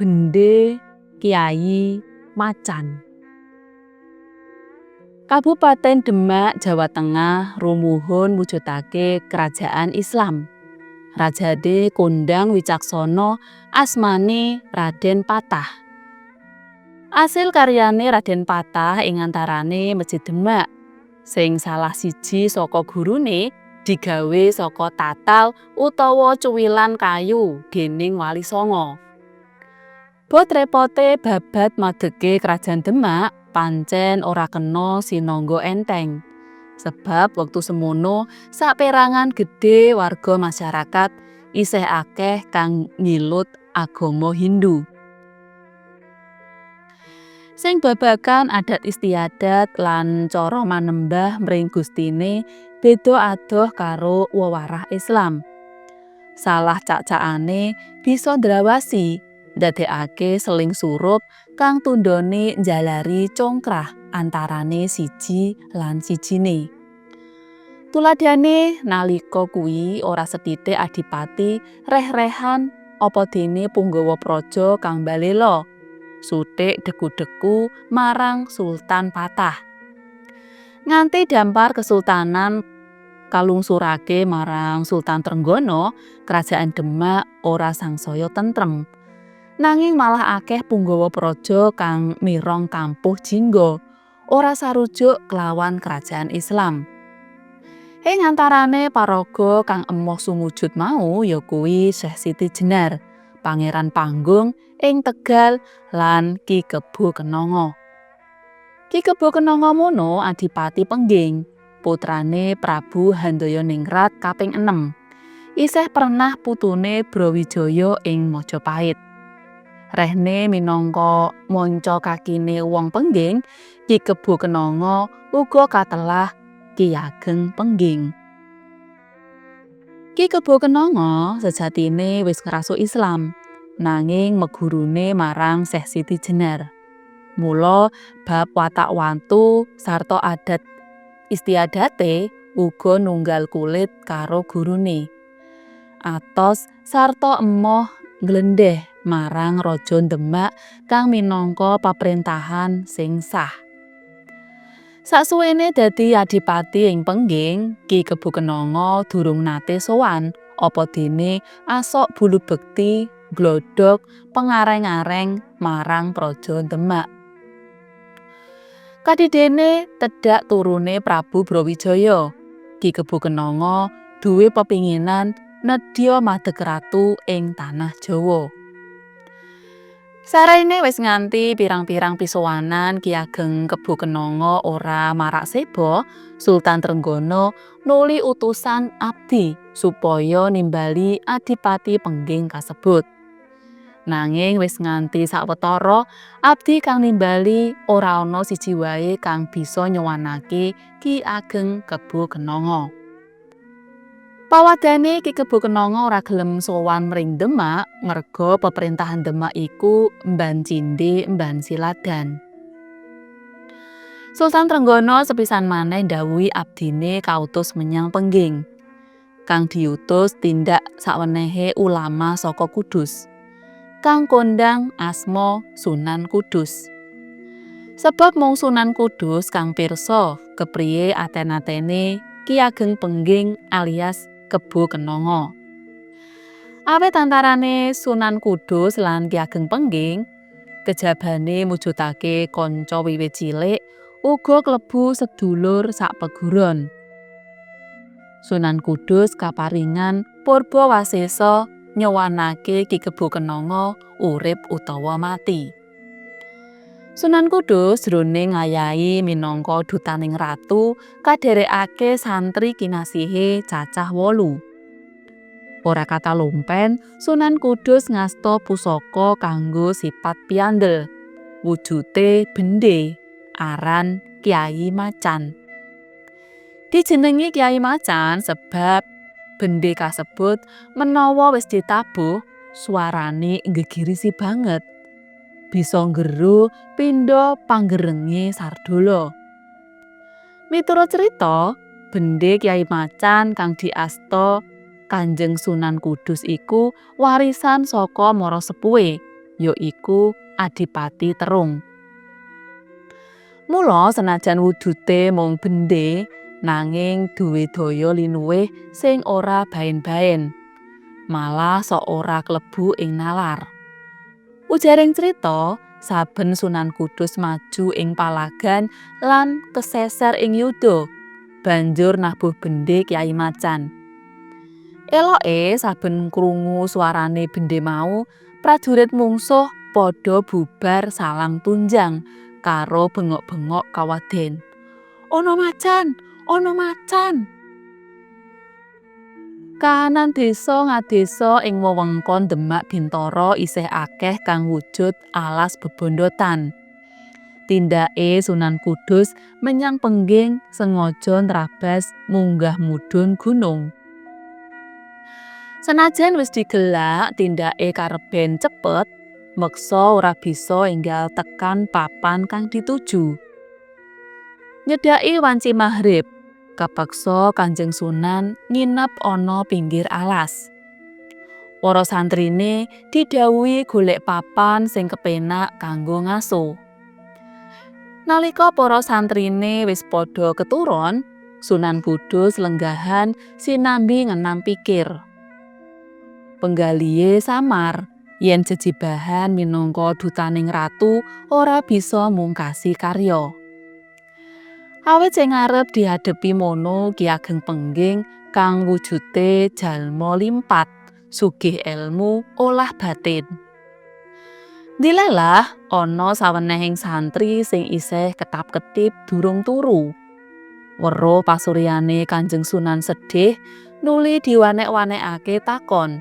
Bende Kyai Macan. Kabupaten Demak, Jawa Tengah rumuhun mujudake kerajaan Islam. Rajane kondang wicaksana, asmane Raden Patah. Asil karyane Raden Patah ing antarane Masjid Demak, sing salah siji saka gurune digawe saka tatal utawa cuwilan kayu dening Wali Sanga. Bot repote babad madege Kerajaan Demak pancen ora kena sinangga enteng. Sebab wektu semono saperangan gedhe warga masyarakat isih akeh kang ngilut agama Hindu. Sing babagan adat istiadat lan cara manembah mring gustine beda adoh karo wewarah Islam. Salah cak-cakane bisa ndrawasi, ndadekake seling surup kang tundhone njalari congkrah antarane siji lan sijine. Tuladhane, nalika kuwi ora sethithik adipati reh-rehan apa dene punggawa praja kang mbalela suthik deku-deku marang Sultan Patah. Nganti dampar kesultanan kalungsurake marang Sultan Trenggono, Kerajaan Demak ora sangsaya tentrem. Nanging malah akeh punggawa praja kang mirong kampuh jingga, ora sarujuk kelawan kerajaan Islam. Ing antarane paraga kang emoh sumujud mau ya kuwi Syekh Siti Jenar, Pangeran Panggung ing Tegal lan Ki Kebo Kenanga. Ki Kebo Kenanga mono adipati Pengging, putrane Prabu Handayaningrat kaping 6. Isih pernah putune Brawijaya ing Majapahit. Rehne minangka manca kakine wong Pengging, Ki Kebo Kenanga uga katelah Ki Ageng Pengging. Ki Kebo Kenanga sejatine wis ngrasuk Islam, nanging megurune marang Syekh Siti Jenar. Mula bab watak watu sarta adat istiadate uga nunggal kulit karo gurune. Atos sarta emoh nglendheh marang Raja Demak kang minangka paprentahan sing sah. Saksuwene dadi adipati ing Pengging, Ki Kebo Kenanga durung nate sowan, apa dene asok bulu bekti glodhog pengareng-areng marang Praja Demak. Kadidene tedhak turune Prabu Brawijaya, Ki Kebo Kenanga duwe pepinginan nedya madeg ratu ing tanah Jawa. Sarene wis nganti pirang-pirang pisowanan Ki Ageng Kebo Kenanga ora marak seba, Sultan Trenggono nuli utusan abdi supaya nimbali adipati Pengging kasebut. Nanging wis nganti sawetara abdi kang nimbali ora ana siji wae kang bisa nyowanake Ki Ageng Kebo Kenanga. Pawadane Ki Kebo Kenanga ora gelem sowan mring Demak merga peperintahan Demak iku mban cindhe mban siladan. Sultan Trenggono sepisan maneh ndhawuhi abdine kautus menyang Pengging. Kang diutus tindak sawenehe ulama saka Kudus, kang kondang asma Sunan Kudus. Sebab mung Sunan Kudus kang pirsa kepriye aten-atene Ki Ageng Pengging alias Kebo Kenanga. Awit antarane Sunan Kudus lan Ki Ageng Pengging kejabane mujudake kanca wiwit cilik, uga klebu sedulur sakpeguron. Sunan Kudus kaparingan purba wasesa nyowanake Ki Kebo Kenanga urip utawa mati. Sunan Kudus jroning ngayahi minangka dutaning ratu kadherekake santri kinasihe cacah 8. Ora katalumpen, Sunan Kudus ngasta pusaka kanggo sipat piandel. Wujute bendhe aran Kyai Macan. Dijenengi Kyai Macan sebab bendhe kasebut menawa wis ditabuh suarane nggegirisi banget. Bisa nggero pindha panggerenge sardala. Miturut crita, bendhe Kyai Macan kang diasta Kanjeng Sunan Kudus iku warisan saka marasepuhe, yaiku Adipati Terung. Mula senajan wujude mung bendhe, nanging duwe daya linuwih sing ora baen-baen. Malah sok ora klebu ing nalar. Ujaring crita, saben Sunan Kudus maju ing palagan lan keseser ing yuda, banjur nabuh bendhe Kyai Macan. Eloke saben krungu suarane bendhe mau, prajurit mungsuh padha bubar salang tunjang karo bengok-bengok kawaden. "Ana macan! Ana macan!" Kahanan desa ngadesa ing wewengkon Demak Bintara isih akeh kang wujud alas bebondotan. Tindake Sunan Kudus menyang Pengging sengaja nrabas munggah mudhun gunung. Senajan wis digelak tindake kareben cepet, meksa ora bisa enggal tekan papan kang dituju. Nyedhaki wanci magrib, kepeksa Kanjeng Sunan nginep ana pinggir alas. Para santrine didhawuhi golek papan sing kepenak kanggo ngaso. Nalika para santrine wis padha keturon, Sunan Kudus lenggahan sinambi ngenam pikir. Penggalihe samar yen jejibahan minangka dutaning ratu ora bisa mungkasi karya. Awit sing arep diadhepi mono Ki Ageng Pengging kang wujude jalma limpat, sugih elmu, olah batin. Dilalah ana sawenehing santri sing isih ketap-ketip durung turu. Weruh pasuryane Kanjeng Sunan sedih, nuli diwanek-wanekake takon.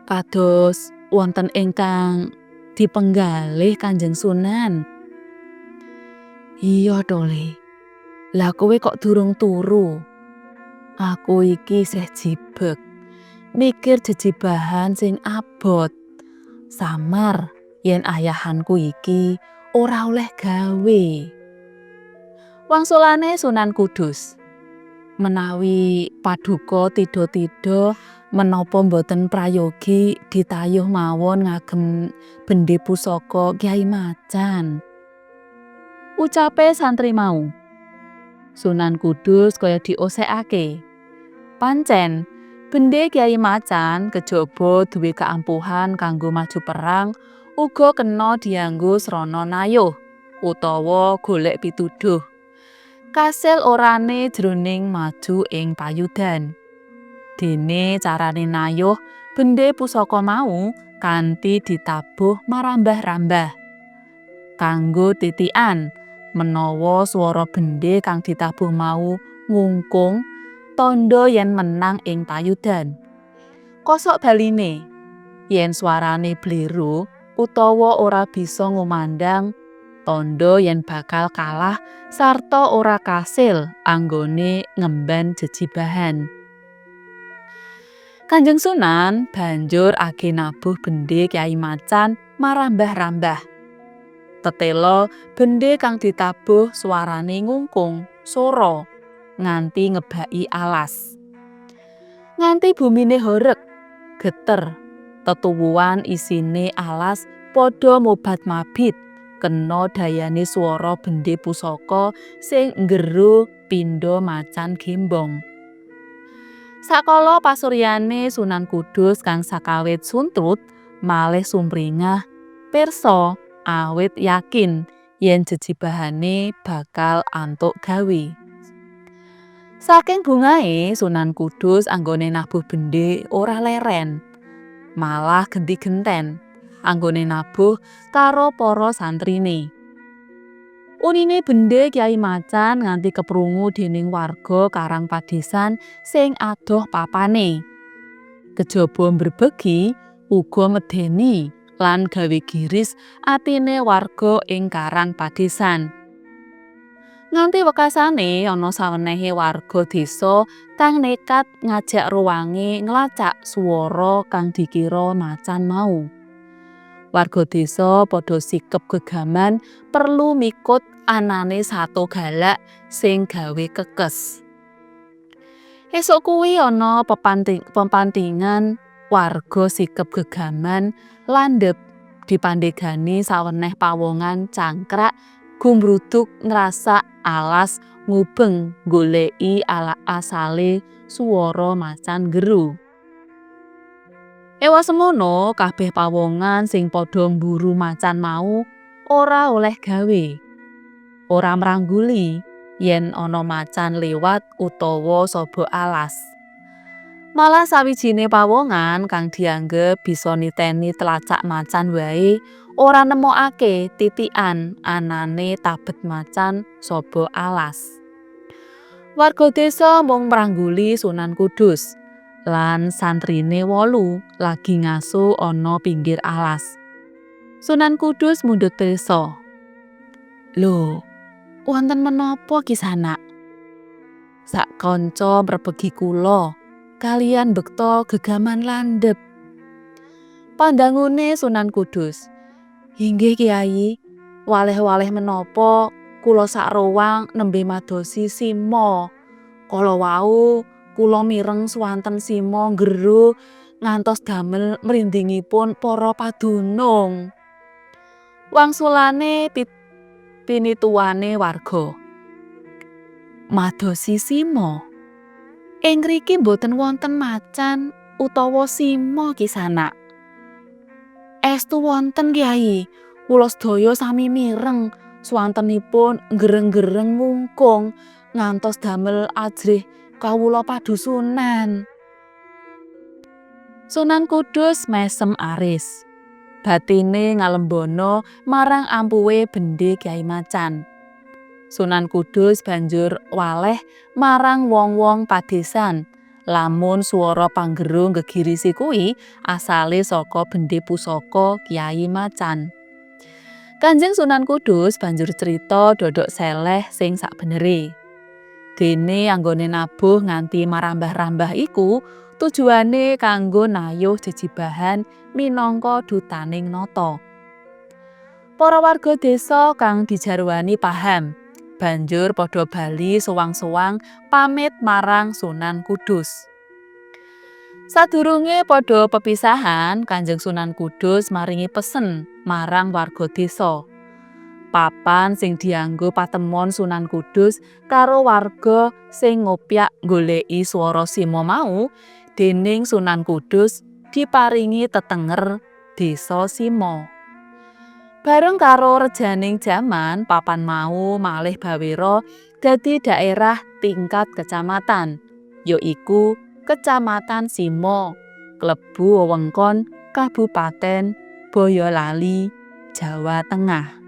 "Kados wonten ingkang dipenggalih, Kanjeng Sunan?" "Iya to, Le. Lah, kowe kok durung turu?" "Aku iki isih jibeg mikir jejibahan sing abot. Samar yen ayahanku iki ora oleh gawe." Wangsulane Sunan Kudus, "Menawi paduka tidha-tidha, menapa mboten prayogi ditayuh mawon ngagem bendhe pusaka Kyai Macan?" ucape santri mau. Sunan Kudus kaya diosekake. Pancen, bendhe Kyai Macan kejaba duwe kaampuhan kanggo maju perang, uga kena dianggo srana nayuh utawa golek pituduh. Kasil orane jroning maju ing payudan. Dene carane nayuh bendhe pusaka mau kanthi ditabuh marambah-rambah. Kanggo titikan, menawa swara bendhe kang ditabuh mau ngungkung, tandha yen menang ing payudan. Kosok baline, yen swarane blero utawa ora bisa ngumandhang, tandha yen bakal kalah sarta ora kasil anggone ngemban jejibahan. Kanjeng Sunan banjur age nabuh bendhe Kyai Macan marambah-rambah. Tetela bendhe kang ditabuh swarane ngungkung, sora nganti ngebaki alas. Nganti bumine horeg, geter, tetuwuhan isine alas padha mobat-mabit kena dayane swara bendhe pusaka sing nggero pindha macan gembong. Sakala pasuryane Sunan Kudus kang sakawit suntrut malih sumringah pirsa awit yakin yen jejibahane bakal antuk gawe. Saking bungahe, Sunan Kudus anggone nabuh bendhe ora leren. Malah genti-genten anggone nabuh karo para santrine. Unine bendhe Kyai Macan nganti keprungu dening warga Karang Padesan sing adoh papane. Kejaba mbrebegi uga medeni lan gawe giris atine warga ing Karang Padesan. Nganti wekasane ana sawenehe warga desa kang nekat ngajak ruwange nglacak swara kang dikira macan mau. Warga desa padha sikep gegaman perlu mikut anane sato galak sing gawe kekes. Esuk kuwi ana pepantingan. Warga sikep gegaman landhep dipandhegani saweneh pawongan cangkrak gumrudug ngrasak alas ngubeng nggoleki asale swara macan nggeru. Ewa semono kabeh pawongan sing padha mburu macan mau ora oleh gawe. Ora mrangguli yen ana macan liwat utawa saba alas. Malah sawijine pawongan kang dianggep bisa niteni tlacak macan wae ora nemokake titikan anane tabet macan saba alas. Warga desa mung mrangguli Sunan Kudus lan santrine 8 lagi ngaso ana pinggir alas. Sunan Kudus mundhut prisa. "Lho, wonten menapa Kisanak? Sak kanca mrebegi kula kaliyan mbekta gegaman landhep." Pandangune Sunan Kudus. "Inggih Kyai, waleh-waleh menapa kula sak rowang nembe madosi sima. Kala wau kula mireng swanten sima nggero ngantos damel mrindingipun para padunung." Wangsulane pinituwane warga. "Madosi sima? Ing ngriki mboten wonten macan utawa sima, Kisanak." "Estu wonten, Kyai, kula sedaya sami mireng swantenipun nggereng-gereng ngungkung ngantos damel ajrih kawula padusunan." Sunan Kudus mesem aris. Batine ngalembana marang ampuhe bendhe Kyai Macan. Sunan Kudus banjur waleh marang wong-wong padesan lamun swara panggero nggegirisi kuwi asale saka bendhe pusaka Kyai Macan. Kanjeng Sunan Kudus banjur crita dodok seleh sing sakbenere. Dene anggone nabuh nganti marambah-rambah iku tujuane kanggo nayuh jejibahan minangka dutaning nata. Para warga desa kang dijarwani paham, banjur padha bali sowang-sowang pamit marang Sunan Kudus. Sadurunge padha pepisahan, Kanjeng Sunan Kudus maringi pesen marang warga desa. Papan sing dianggo patemon Sunan Kudus karo warga sing ngopyak nggoleki swara sima mau dening Sunan Kudus diparingi tetenger Desa Simo. Bareng karo rejaning jaman, papan mau malih bawera dadi daerah tingkat kecamatan, yaiku Kecamatan Simo, klebu wewengkon Kabupaten Boyolali, Jawa Tengah.